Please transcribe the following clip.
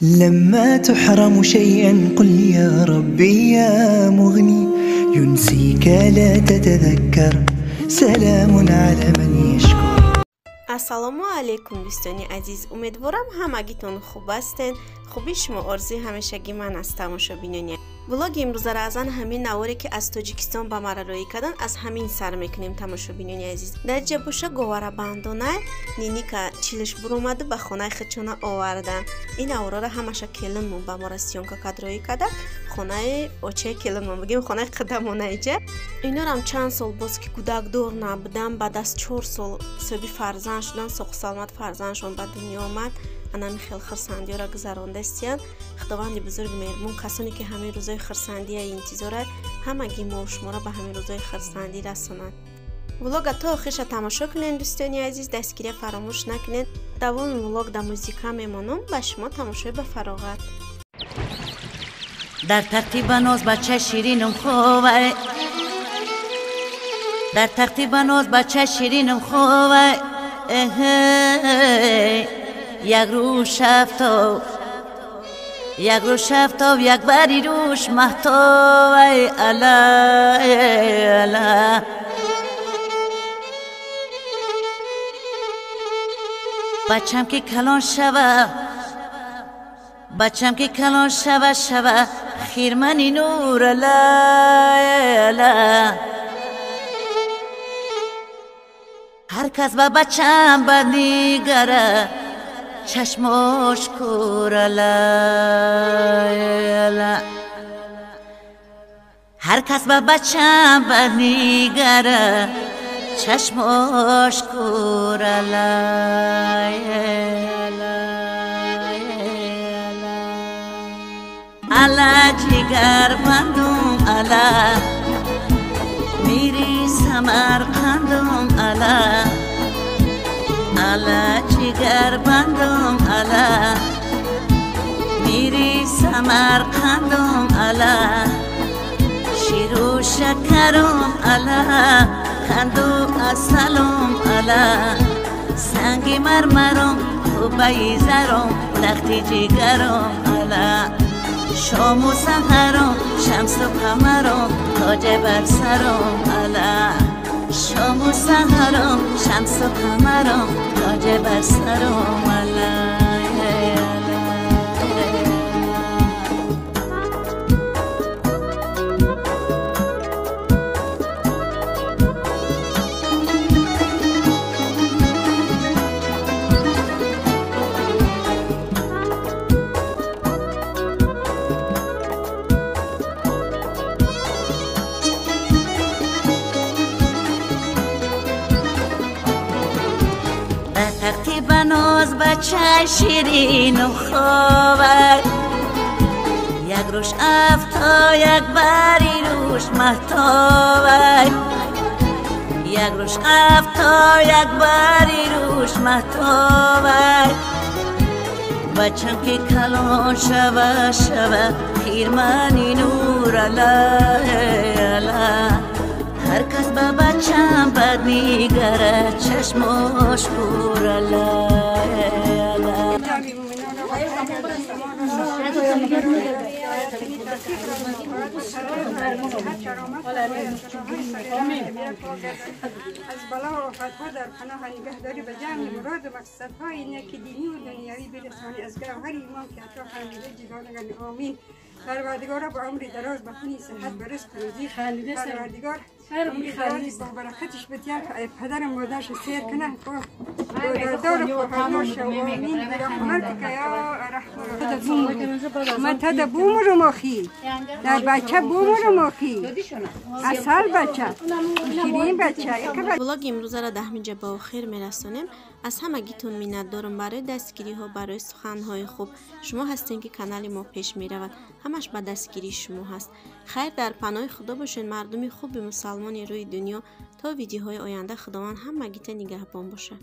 لما تحرم شيئا قل يا ربي يا مغني ينسيك لا تتذكر سلام على من يشكر. Ассалому алайкум, дӯстони азиз, умедворам ҳамагитон хуб ҳастен. Хуби шумо орзуи ҳамешагӣ ман аст. Тамошобинони влоги имрӯзаро аз ан ҳамин наворе ки аз Тоҷикистон ба мара роӣ кардан, аз ҳамин сар мекунем. Тамошобинони азиз, дар ҷа боша говарабандона ниника чилиш буромаду ба хонаи худшона овардан. Ин наворора ҳамаша келинмон ба мора съёмка кард, роӣ карда хонаи очаи келинмон, бигем хонаи қидамона иҷа. Инорам чанд сол боз ки кӯдакдор набудам, баъд аз 4 сол соҳиби фарзанд шудан, соҳу саломат фарзандшон ба дунё омад. Анами хел хурсандиёро гузарондастиян. Худованди бузург меҳрубон касоне ки ҳамин рӯзои хурсандия интизорад, ҳамагӣ мо шуморо ба ҳамин рӯзои хурсандӣ расонад. Влога то охирша тамошо кунед, дӯстони азиз, дастгирия фаромӯш накунед. Давоми влог да музика мемонам, ба шумо тамошои ба фароғат. Дар тахти баноз бача ширинум ховай, дар тахти баноз бача ширинум ховай, як рӯз шафтоб, як рӯз шафтоб, як бари рӯш маҳтобай, ала ала. Бачам ки калон шава, бачам ки калон шава, шава хирмани нур, ала ала. Ҳар кас ба бачам бад нигара, чашмош кур, ала ала. Ҳар кас ба бачам бад нигара, чашмош кур, ала ала. Ала ҷигар бандум, ала мири Самарқандум, ала ала ҷигар бандум, ала мири Самарқандум, ала ширу шакарум, ала қанду асалум, ала санги мармарум, қуббаи зарум, тахти ҷигарум, ала шому саҳарум, шамсу қамарум, тоҷ бар сарум, ала шому саҳарум, шамсу қамарум, тоҷ бар сарум, ала. Тахти баноз бачаи ширину ховай, як рӯш афто, як бари рӯш маҳтобай, як рӯш афто, як бари рӯш маҳтобай. Бачам ки калон шава, шава хирмани нур, ала ала. Ҳар кас ба бачам бад нигара, чашмош кур, ала ала. از بلا و آفتها در پناه نگهداری به جمع مراد و مقصدهای نیک دینی و دنیوی برسانی. از گوهر ایمان که عطا فرموده جیرانگان، آمین. پروردگارا با عمر دراز، با خونی صحت، با رزق روزی، پروردگار عمر دراز با برکتش بتیان پدر و مادرش سیر کنه، دار و خواهرش، آمین. برحمتک یا رحمان. ما تد بومرم آخی، در بچه بومرم آخی، اصل بچه شیرین بچه. Влоги имрӯзаро дар ҳаминҷа ба охир мерасонем. Аз ҳамагитон миннатдорам барои дастгириҳо, барои суханҳои хуб. Шумо ҳастем ки канали мо пеш меравад, ҳамаш ба дастгирии шумо ҳаст. Хайр, дар паноҳи Худо бошед, мардуми хуби мусалмони рӯи дунё. То видеоҳои оянда Худованд ҳамагита нигаҳбон бошад.